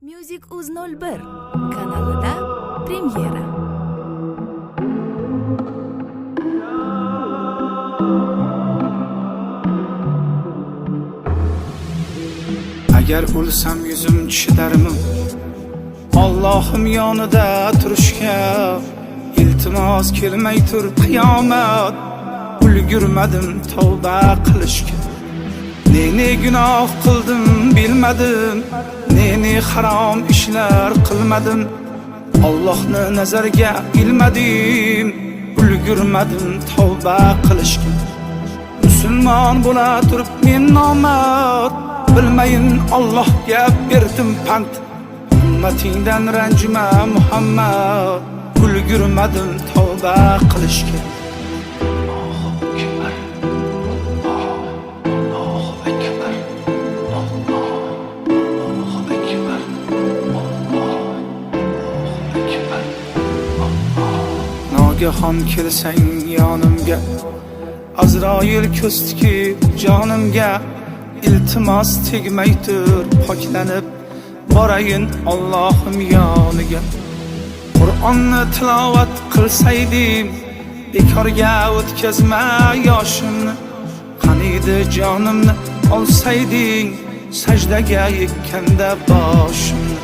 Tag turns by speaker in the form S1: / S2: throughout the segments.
S1: Music Uz 01 kanalida premyera.
S2: Agar o'lsam yuzim chidarmi Allohim yonida turishga? Iltimos kelmay tur qiyomat, ulgurmadim tavba qilishga. Ne ne gunoh qildim bilmadim, ne ne harom ishlar qilmadim. Allohni nazarga ilmadim, ulgurmadim tavba qilishga. Musulmon bo'la turib men nomard, bilmayin Allohga berdim pand. Ummatingdan ranjima Muhammad, ulgurmadim tavba qilishga.
S3: Allohu akbar. Allohu akbar. Allohu akbar. Allohu akbar.
S2: Nogahon kelsang yonimga, Azroil ko'z tikib jonimga. Iltimos tegmay tur poklanib, borayin Allohim yoniga. Qur'onni tilovat qilsaydim, bekorga o'tkazma yoshimni. Qaniydi jonimni olsayding, sajdaga yiqqanda boshimni.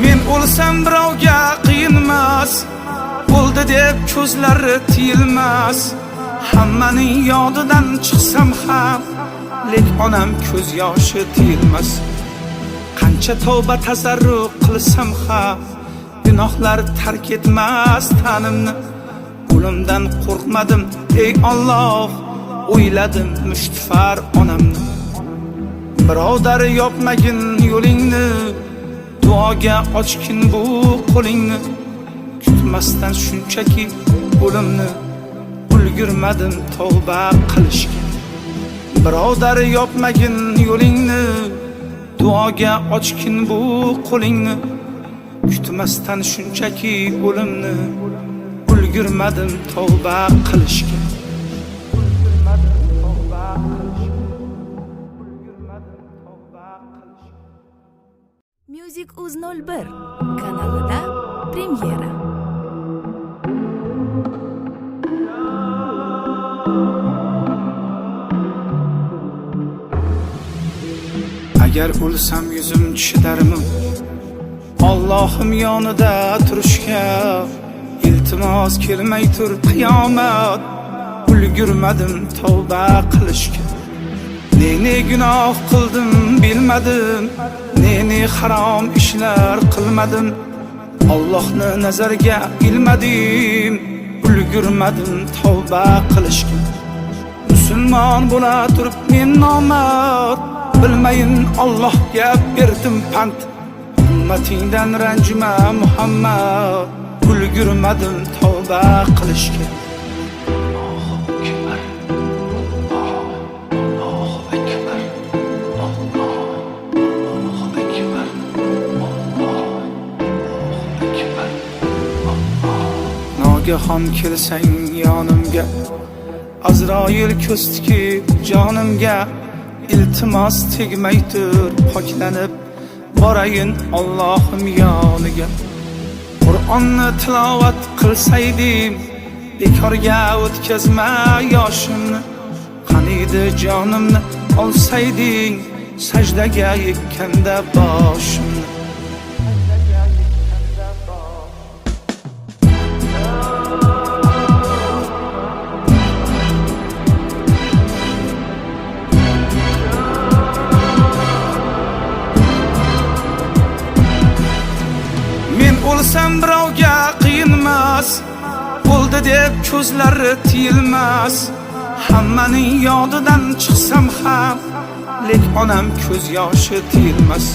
S2: Men o'lsam birovga qiyinmas, bo'ldi deb ko'zlari tiyilmas. Hammaning yodidan chiqsam ham, lek onam ko'z yoshi tiyilmas. Qancha tavba tasarruf qilsam ham, gunohlar tark etmas tanimni. O'limdan qo'rqmadim ey Alloh, o'yladim mushtifar onamni. Birodar yopmagin yo'lingni, duoga ochgin bu qo'lingni. Kutmasdan shunchaki o'limni, ulgurmadim tavba qilishga. Birodar yopmagin yo'lingni, duoga ochgin bu qo'lingni. Kutmasdan shunchaki o'limni, ulgurmadim tavba qilishga. Ulgurmadim tavba qilishga. Ulgurmadim tavba qilishga.
S1: Music Uz 01 kanalida premyera.
S2: Agar o'lsam yuzim chidarmi Allohim yonida turishga? Iltimos kelmay tur qiyomat, ulgurmadim tavba qilishga. Ne ne gunoh qildim bilmadim, ne ne harom ishlar qilmadim. Allohni nazarga ilmadim, ulgurmadim tavba qilishga. Musulmon bo'la turib men nomard, bilmayin Allohga berdim pand. Ummatingdan ranjima Muhammad, ulgurmadim tavba qilishga.
S3: Allohu akbar. Allohu akbar. Allohu akbar. Allohu akbar.
S2: Nogahon kelsang yonimga, Azroil ko'z tikib jonimga. Iltimos tegmay tur poklanib, borayin Allohim yoniga. Qur'onni tilovat qilsaydim, bekorga o'tkazma yoshimni. Qaniydi jonimni olsayding, sajdaga yiqqanda boshimni. Men o'lsam birovga qiyinmas, bo'ldi deb ko'zlari tiyilmas. Hammaning yodidan chiqsam ham, lek onam ko'z yoshi tiyilmas.